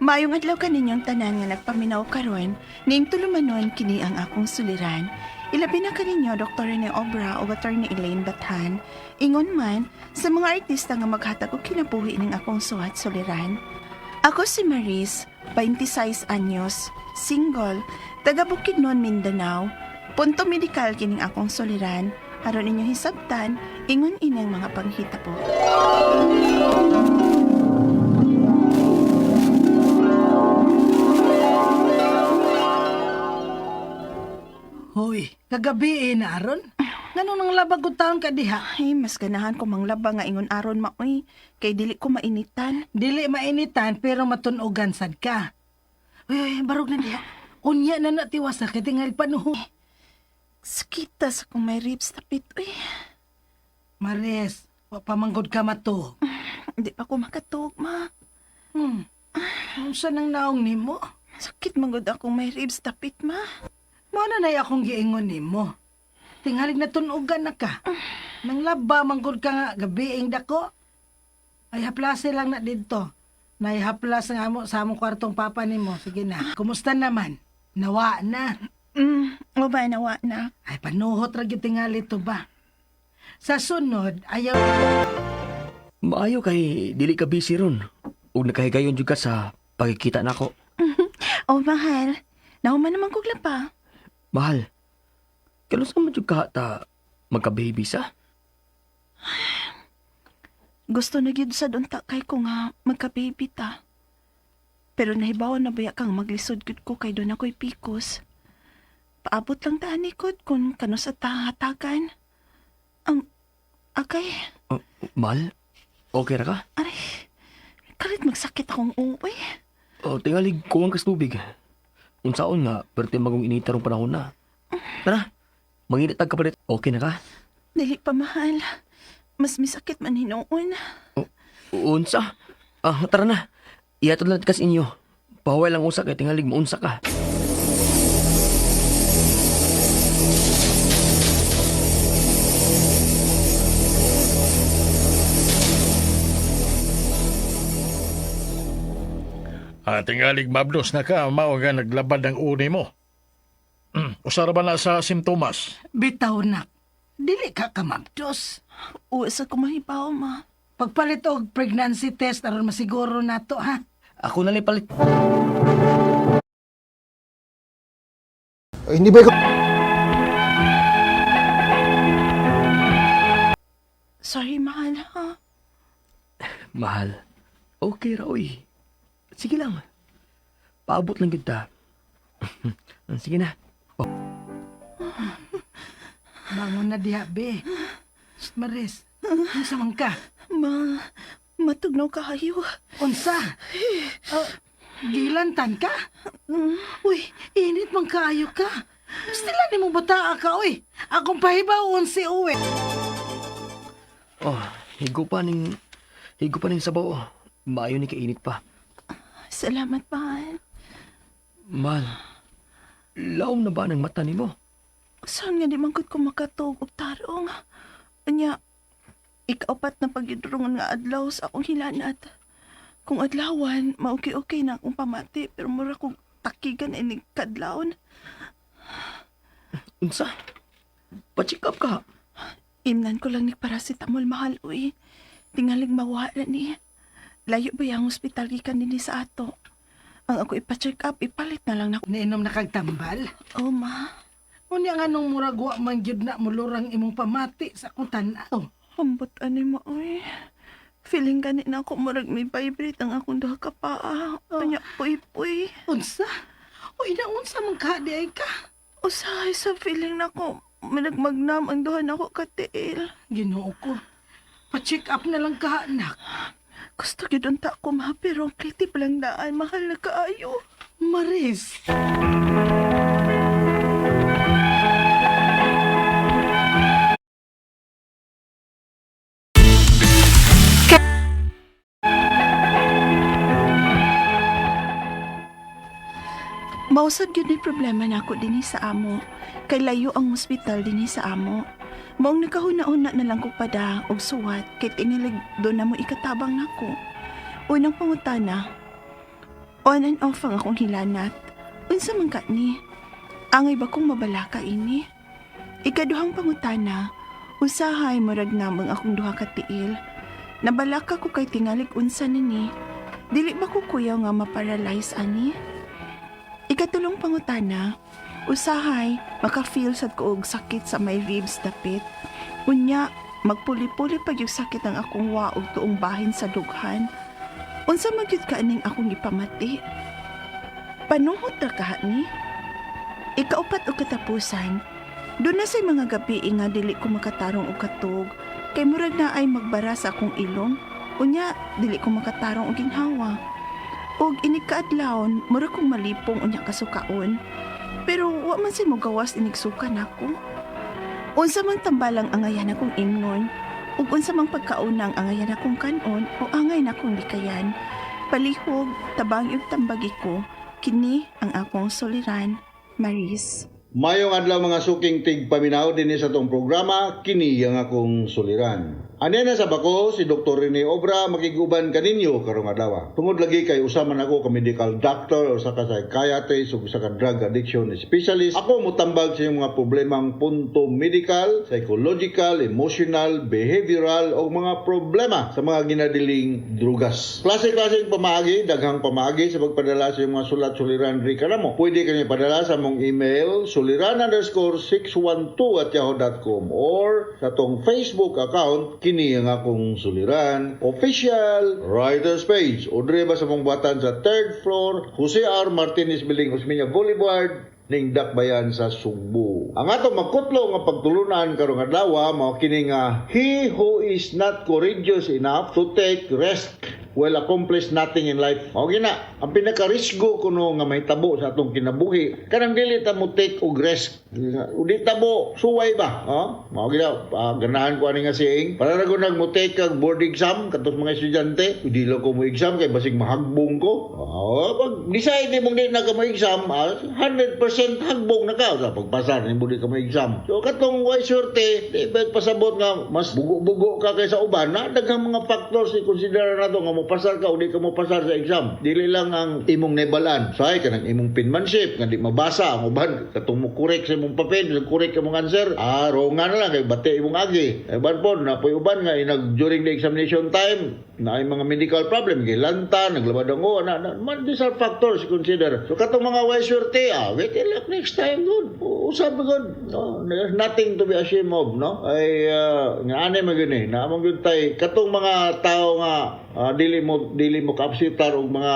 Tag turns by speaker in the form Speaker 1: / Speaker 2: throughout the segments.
Speaker 1: Maayong adlaw kaninyong tanan nga nagpaminaw karon, ning tulumanon kini ang akong suliran. Ilabi na kaninyo Dr. Rene Obra o Attorney Elaine Bathan. Ingon man sa mga artista nga maghatag og kinabuhi ning akong suhat suliran. Ako si Maris, 26 anyos, single, taga Bukidnon, Mindanao. Punto medikal kining akong suliran. Aron inyong hisabtan, ingon ini ang mga panghitabo.
Speaker 2: Hoy, kagabi eh na aron. Ngano nang labag ko taon ka diha?
Speaker 1: Ay, mas ganahan ko manglaba nga ingon aron maoy, kay dili ko mainitan.
Speaker 2: Dili mainitan pero matunogan sad ka. Uy, uy, barog na diha. Unya na na tiwasa kay tingal panuho.
Speaker 1: Sakita sa kong may ribs tapit, uy.
Speaker 2: Maris, wa pa manggod ka mato.
Speaker 1: Hindi pa ko makatug, ma.
Speaker 2: Unsa nang naong nimo?
Speaker 1: Sakit manggod akong may ribs tapit, ma.
Speaker 2: Mao na nay akong giingon nimo. Tingalig na tunogan na ka. Nang laba manggod ka nga gabiing dako. Ay haplase lang na didto. Nay haplas nga amo sa among kwartong papa nimo. Sige na. Kumusta naman? Nawa na.
Speaker 1: O ba, nawa na.
Speaker 2: Ay panuhot ra gyud tingali to ba. Sa sunod ayaw
Speaker 3: Maayo kay dili ka busy ron. Ug nakahigayon jud ka sa pagkikita nako.
Speaker 1: Oh, mahal. Nahuman naman kog laba.
Speaker 3: Mahal. Kanus man jud ka ta magka-baby sa?
Speaker 1: Gusto na gyud sa unta kay ko nga magka-baby ta. Pero nahibaw na baya kang maglisod gyud ko kay doon ako'y pikos. Paabot lang ta nikod kung kano sa tahatagan. Ang akay,
Speaker 3: Oh, mahal, okay ra ka?
Speaker 1: aray, kalit magsakit akong uwi.
Speaker 3: O, tingali kuwang kas tubig. Unsaon nga, perti magong inita rong panahon na. Tara, manginit tag kapalit. Okay na ka?
Speaker 1: Dili pa mahal. Mas misakit man hinuon.
Speaker 3: Unsa? Ah, tara na. Ihatod lang kas inyo. Paway lang usa kay tingalig maunsa ka.
Speaker 4: Tingalig mablos na ka, mao nga naglabad ang uni mo. Usara ba na sa simptomas?
Speaker 2: Bitaw na. Dili ka kamabdos.
Speaker 1: Uwi sa kumahibaw, ma.
Speaker 2: Pagpalit og pregnancy test aron masiguro nato ha.
Speaker 3: Ako na lang palit.
Speaker 5: Ay, hindi ba ikaw?
Speaker 1: Sorry, mahal, ha?
Speaker 3: Mahal. Okay ra oy. Sige lang. Paabot lang kita. Sige na.
Speaker 2: Bangon na diha be. Shh, Maris, unsa man ka?
Speaker 1: Ma, matugnaw kayo.
Speaker 2: Unsa? Gilantan ka? Uy, init man kaayo ka. Stila nimo bataa ka uy. Akong pahibaw si uwi.
Speaker 3: Oh, higo pa ning sabaw. Maayo ni kainit pa.
Speaker 1: Salamat, mahal.
Speaker 3: Mahal. Lawom na ba ng mata nimo?
Speaker 1: Saan nga di man gud ko makatug og tarong? Unya, ikaupat na pagyudrungan nga adlaw sa akong hilanat. Kung adlawan, maukay-okay na akong pamati, pero mura kong takigan inig kadlawon.
Speaker 3: Unsa? Pa-check up ka.
Speaker 1: Imnan ko lang ni paracetamol mahal, uy. Tingalig mawala ni. Layo ba yung ospital gikan dinhi sa ato? Ang ako ipa-check up, ipalit na lang na.
Speaker 2: Niinom na kag tambal.
Speaker 1: Oh, ma.
Speaker 2: Unya nga nung murag wa man gyud na mulurang imong pamati sa akong tan-aw.
Speaker 1: Ambot ani mo, uy. Feeling gani na ako murag may vibrate ang akong duha ka paa. Unya, puy-puy.
Speaker 2: Unsa? Uy, naunsa man ka di ay ka?
Speaker 1: Usahay sa feeling na ko, managmagnam ang duha nako katiil.
Speaker 2: Ginoo ko. Pa-check up na lang ka, anak.
Speaker 1: Gusto gyud unta ko ma, pero ang kliti pa lang daan, mahal na kaayo.
Speaker 2: Maris.
Speaker 1: Mausad gyud ni problema nako dinhi sa amo. Kay layo ang ospital dinhi sa amo. Maong nakahuna-una na lang ko pada og suwat kay tinilig do na mo ikatabang nako. Unang pangutana. On and off ang akong hilanat. Unsa man ka ni? Angay ba kong mabalaka ini? Ikaduhang pangutana, usahay murag namang akong duha ka tiil. Nabalaka ko kay tingalig unsa na ni. Dili ba ko kuyaw nga maparalyze ani? Ikatulong pangutana, usahay maka-feel sad ko og sakit sa my ribs dapit. Unya, magpuli-puli pag yung sakit ang akong waog tuong bahin sa dughan. Unsa man gyud ka aning akong gipamati? Panuhot ra kaha ni? Ikaupat og katapusan, doon na say mga gabi nga dili ko makatarong og katog, kay murag na ay magbara sa akong ilong, unya dili ko makatarong og ginhawa. Og inig kaadlawon, murag kong malipong unya kasukaon. Pero wa man say mogawas inig suka nako. Unsa man tambalang angayan akong imnon, ug unsa mang pagkaunang angayan akong kanon o angay na akong likayan. Palihog, tabang ug tambagi ko, kini ang akong suliran, Maris.
Speaker 6: Mayong adlaw, mga suking tigpaminaw, dinhi sa atong programa "Kini ang Akong Suliran". Ania na sa bako si Dr. Rene Obra makiguban kaninyo karong adlaw. Tungod lagi kay usa man ako ka medical doctor, usa ka psychiatrist ug usa ka drug addiction specialist. Ako motambag sa inyong mga problemang punto medical, psychological, emotional, behavioral o mga problema sa mga ginadiling drugas. Klase-klaseng pamaagi, daghang pamaagi sa pagpadala sa inyong mga sulat suliran ri kanamo. Pwede kami padala sa among email suliran_612@yahoo.com or sa atong Facebook account, "Kini ang Akong Suliran Official Writers Page, o diri ba sa among buhatan sa third floor, Jose R. Martinez Building, Osmeña Boulevard, ning Dakbayan sa Sugbo. Ang atong magkutlo nga pagtulunan karong adlaw mao kini nga "He who is not courageous enough to take risk will accomplish nothing in life." Mao gina, ang pinakarisgo kuno nga mahitabo sa atong kinabuhi kanang dili ta mo take og risk. Di ta mo suway ba? Oh? Mao gina, ganahan ko ani nga saying. Para ra nag mo take kag board exam katos mga estudyante, di lang ko mo exam kay basig mahagbong ko. Oh, pag decide nimo di na ka mo exam, 100% hagbong na ka sa pagpasar nimo di ka mo exam. So katong way swerte, di ba pasabot nga mas bugo-bugo ka kaysa uban na daghang mga factors i-consider nato nga mo pasar ka o di ka mo pasar sa exam. Dili lang ang imong nebalan. Say kanang imong penmanship nga di mabasa ang uban katong mo correct sa imong papel, correct imong answer, rongan na lang kay bati imong agi. Eh ban po na poy uban nga inag during the examination time na ay mga medical problem, gilanta, naglabad ang na, na, man, these are factors to consider. So katong mga way swerte, wait luck next time good. Usab good. No, there's nothing to be ashamed of, no? Ay nga ani man gyud ni, naa man gyud tay katong mga tao nga dili mo kaapsitar og mga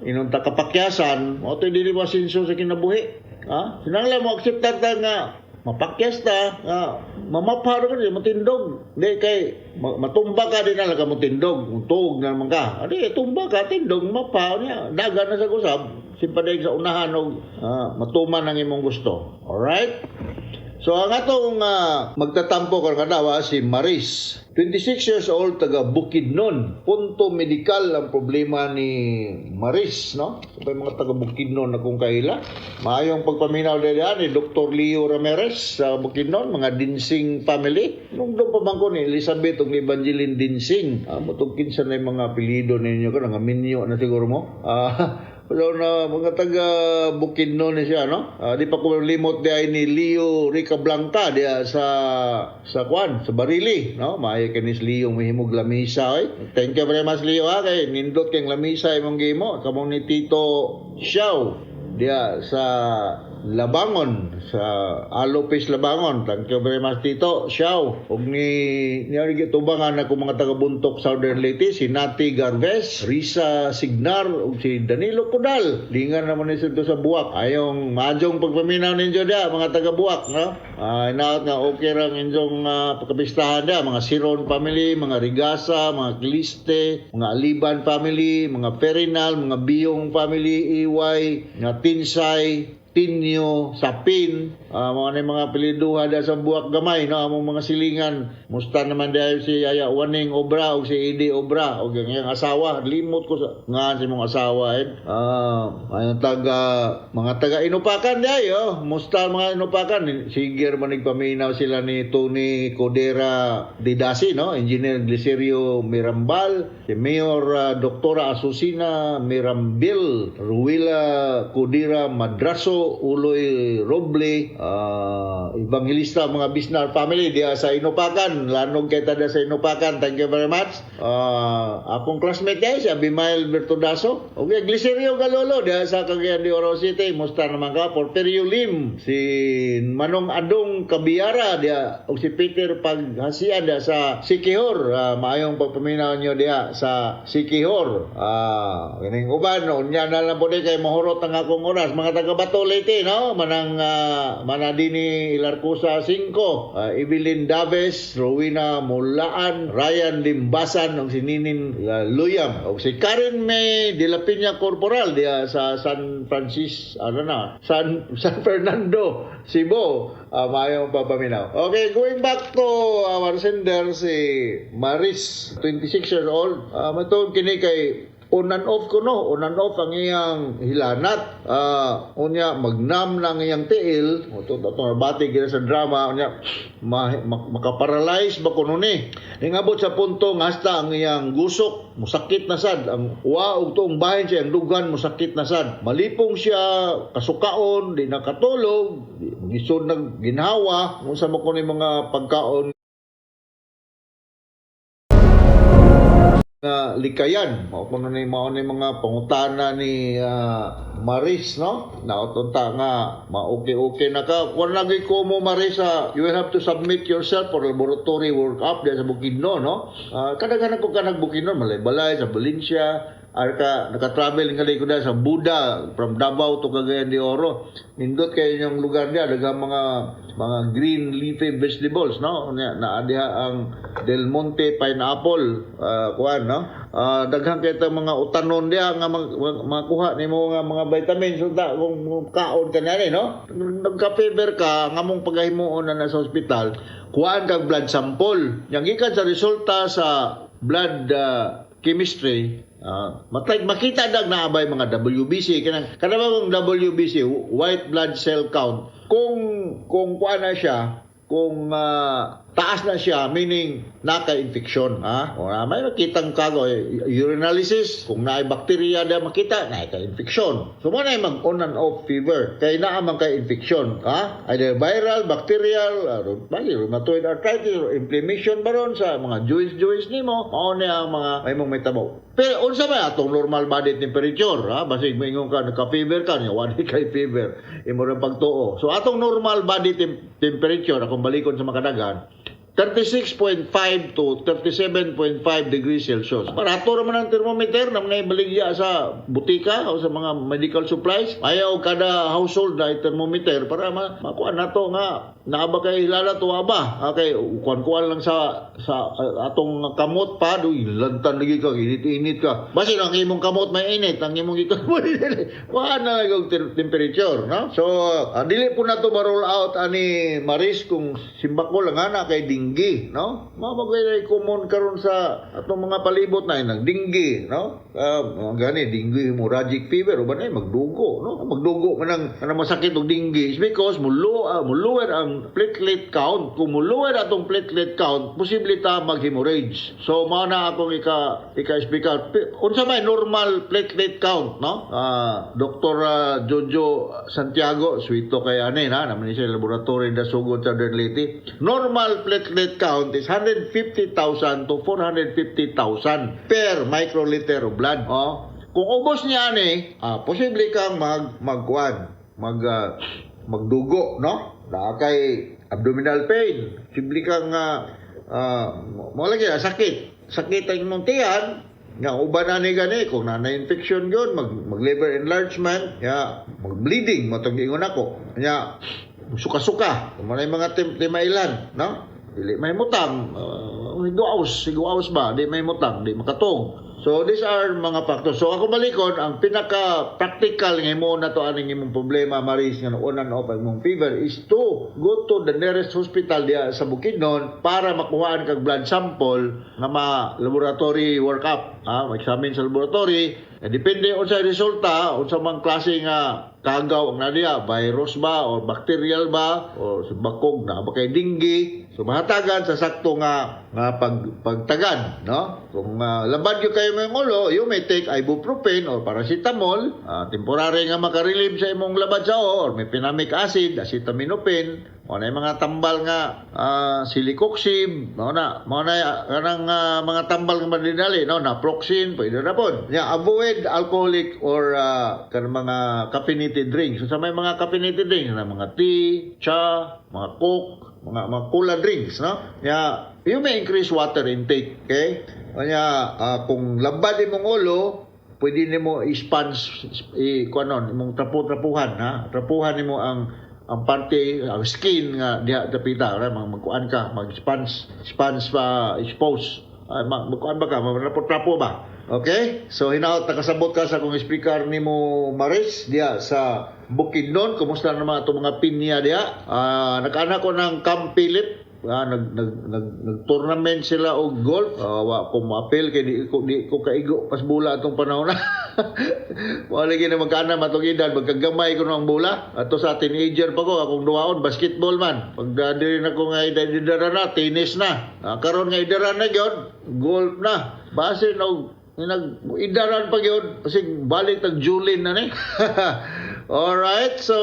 Speaker 6: inunta kapakyasan, mao to'y dili mo asinso sa kinabuhi. Ha? Sinangla mo akseptar ta nga mapakyas ta, nga mamaparo ka, di matindog. Di kay matumba ka, di na lang ka motindog. Tuog na naman ka. Adi, tumba ka, tindog, mapa, niya. Daga na sa kusab, simpaday sa unahan og matuman ang imong gusto. Alright? So ang atong magtatampo karong adlaw si Maris. 26 years old, taga Bukidnon. Punto medikal ang problema ni Maris, no? So, may mga taga Bukidnon na kung kaila. Maayong pagpaminaw diri ni Dr. Leo Ramirez sa Bukidnon, mga Dinsing family. Nung doon pa man ko ni Elizabeth ug ni Evangeline Dinsing. Mutong kinsa na yung mga apelyido ninyo ko, nga minyo na siguro mo. So na mga taga Bukidnon ni siya, no? Di pa ko limot di ay ni Leo Rica Blanca diya sa kwan, sa Barili, no? Maayo kay ni Leo mahimog lamisa oy. Thank you very much, Leo, ha, kay nindot kay lamisa imong gimo. Kamong ni Tito Shaw diya sa Labangon, sa Alopis Labangon. Thank you very much, Tito Shaw. Ug ni niya gitubangan ako mga taga Buntok, Southern Leyte, si Nati Garves, Risa Signar ug si Danilo Kudal. Lingan naman ni dito sa Buwak. Ayong madyong pagpaminaw ninyo diya mga taga Buwak, no? Inaot nga okay rang inyong pagkapistahan diya, mga Siron family, mga Rigasa, mga Cliste, mga Aliban family, mga Ferinal, mga Biyong family, EY, mga Tinsay. Tinyo Sapin, mga na mga piliduha da sa Buak Gamay, no, among mga silingan. Musta naman dahil si Yaya Waning Obra o si Edi Obra o ang iyang asawa. Limot ko sa nga sa imong asawa eh. Ayong taga mga taga Inupakan dai, oh. Musta mga Inupakan? Siger man nagpaminaw sila ni Tony Codera Didasi, no? Engineer Glicerio Mirambal, si Mayor Doktora Asusina Mirambil, Ruwila Codera Madraso, Uloy Roble, Evangelista mga Bisnar family diha sa Inupakan. Lanog kay tada sa Inupakan. Thank you very much. Akong classmate guys, si Abimael Bertodaso. Okay, Glicerio Galolo diha sa Cagayan de Oro City. Musta naman ka? Porfirio Lim, si Manong Adong Kabiara diha og si Peter Paghasian diha sa Sikihor. Maayong pagpaminaw nyo diha sa Sikihor. Kining uban unya na lang po di kay mahurot ang akong oras. Mga taga Bato Leyte, no? Manang Manadini Ilarcosa 5, Evelyn Daves, Rowena Mulaan, Ryan Limbasan og si Ninin Luyam og si Karen May de la Peña Corporal diha sa San Francis ano na San San Fernando, Cebu. Maayong papaminaw. Okay, going back to our sender, si Maris, 26 years old. Matuod kini kay on and off ko, no, on and off ang iyang hilanat. Unya magnam na ang iyang tiil to to bati gina sa drama. Unya makaparalyze ba kuno ni, ningabot sa punto nga hasta ang iyang gusok musakit na sad, ang wa og tuong bahin siya ang dugan musakit na sad, malipong siya, kasukaon, di nakatulog, gisod nag ginhawa unsa mo kuno mga pagkaon nga likayan. Mao kuno ni mao ni mga pangutana ni Maris, no? Nautunta nga ma-okay-okay na ka. Kung lagi ko mo, Maris, you will have to submit yourself for laboratory work up diya sa Bukidnon, no? Kadaghanan ko ka nag Bukidnon, Malaybalay, sa Valencia, ar ka naka-travel nga ko sa Buda from Davao to Cagayan de Oro. Nindot kayo yung lugar niya, daghang mga green leafy vegetables, no? Unya naa diha ang Del Monte pineapple, kuan, no? Daghan kay tang mga utanon diha nga makuha nimo nga mga vitamins unta kung kaon ka na no? Nagka-fever ka, nga mong pagahimuon na sa ospital, kuhaan kag blood sample. Yang gikan sa resulta sa blood chemistry, matay makita dag naabay mga WBC, kanang kanang bang WBC, white blood cell count, kung kuan na siya, kung taas na siya, meaning naka-infection, ha? O na may makitang kago eh, urinalysis, kung naay bakterya da makita na ka-infection. So mo na mag on and off fever kay naa man kay infection, ha? Either viral, bacterial, rheumatoid arthritis or inflammation baron sa mga joints joints nimo. Mao na ang mga may mong mitabo. Pero unsa ba atong normal body temperature, ha? Basig moingon ka naka-fever ka nya wala kay fever, imo ra pagtuo. So atong normal body temperature, akong balikon sa makadagan, 36.5 to 37.5 degrees Celsius. Barato naman ang thermometer na mga ibaligya sa butika o sa mga medical supplies. Ayaw kada household na thermometer para makuha na to nga naa ba kay hilala to ba. Okay, kuan-kuan lang sa atong kamot pa doy lantan lagi ka, init-init ka. Basin ang imong kamot may init, ang imong gikan kuan na lang temperature, no? So, dili po na to ma-roll out ani Maris kung simbako lang ana kay dinggi, no? Mao bagay common karon sa atong mga palibot na nag dinggi, no? Mga gani dinggi hemorrhagic fever o ba na magdugo, no? Magdugo man ang anang masakit og dinggi is because mulower ang platelet count. Kung mulower atong platelet count, posible ta mag-hemorrhage. So mao na akong ika speak out. Unsa may normal platelet count, no? Dr. Jojo Santiago, suwito kay ani na naman ni siya laboratory na sugod sa Leyte. Normal platelet count is 150,000 to 450,000 per microliter of blood. Oh. Kung ubos niya ani, posible kang magkuan, magdugo, no? Naa kay abdominal pain, posible kang mo lagi sakit. Sakit ang imong tiyan, nga uban na ni gani kung na infection yun, mag liver enlargement ya, mag bleeding mo tong giingon ako nya, suka-suka mo na yung mga timailan, no? Dili may mutang. higuaos, higuaos ba, di may mutang, di makatog. So these are mga factors. So ako balikon, ang pinaka practical nga imo na to aning imong problema, Maris, nga on and off ang imong fever is to go to the nearest hospital diya sa Bukidnon para makuhaan kag blood sample nga ma laboratory workup. Ha, ma-examine sa laboratory. Eh, depende unsa resulta, unsa man klase nga kagaw ang nadiya, virus ba or bacterial ba or sa bakog na ba kay dengue. So mahatagan sa sakto nga nga pagtagad, no? Kung labad gyud kayo ngayong ulo, you may take ibuprofen or paracetamol, temporary nga makarelieve sa imong labad sa or may mefenamic acid, acetaminophen, mao na yung mga tambal nga celecoxib, mao na kanang mga tambal nga madinali, no, naproxen, pwede na pod. Nya, avoid alcoholic or kanang mga caffeinated drinks. So sa may mga caffeinated drinks na mga tea, cha, mga coke, mga cola drinks, no? Nya, you may increase water intake, okay? Nya, kung labad imong ulo, pwede nimo i-sponge i kuanon imong trapo-trapuhan, ha, trapuhan nimo ang parte, ang skin nga diha dapita, right? Magkuan ka, mag sponge sponge pa expose, magkuan ba ka, matrapo-trapo ba, okay? So hinaot nakasabot ka sa akong speaker nimo, Maris, diha sa Bukidnon. Kumusta naman atong mga pinya diha? Nakaana ko ng Camp Philip. Nag nag nag nag-tournament sila og golf. Wa ko moapil kay di ko kaigo pas bola atong panahon na. Wala lagi na magkaana matong edad, magkagamay ko ng bola. Ato sa teenager pa ko, akong duwaon basketball man. Pag diri na ko nga edad na, tennis na. Karon nga edad na gyud, golf na. Base og nag idaran pa gyud kasi balik tag Julin na ni. Alright, so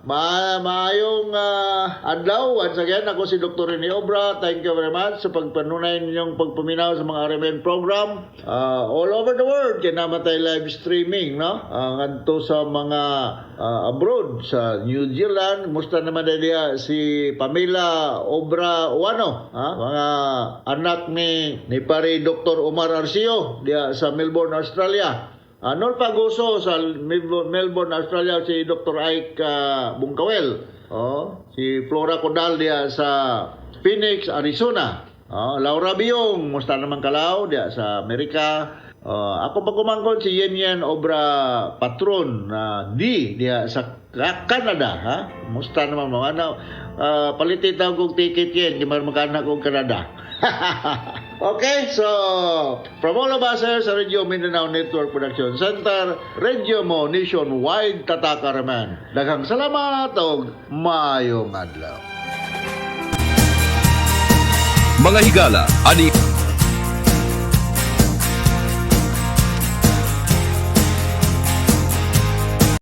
Speaker 6: maayong adlaw. Once again, ako si Dr. Rene Obra. Thank you very much sa pagpanunay ninyong pagpaminaw sa mga RMN program all over the world. Kaya namatay live streaming, no? Ngadto sa mga abroad, sa New Zealand. Musta naman na diya si Pamela Obra Uano, ha? Mga anak ni pare Dr. Omar Arcio diya sa Melbourne, Australia. Ano pa gusto sa Melbourne, Australia, si Dr. Ike Bungkawel. Oh, si Flora Codal diya sa Phoenix, Arizona. Oh, Laura Biyong, musta naman kalaw diya sa Amerika. Oh, ako pagkumangkon si Yen Yen Obra Patron na D diya sa Canada, ha? Musta naman mga ano, palitit ako kong ticket yen, di man makaanak kong Canada. Okay, so from all of us here sa Radio Mindanao Network Production Center, Radio Mo Nationwide, Tatak RMN. Daghang salamat og maayong adlaw.
Speaker 7: Mga higala, ani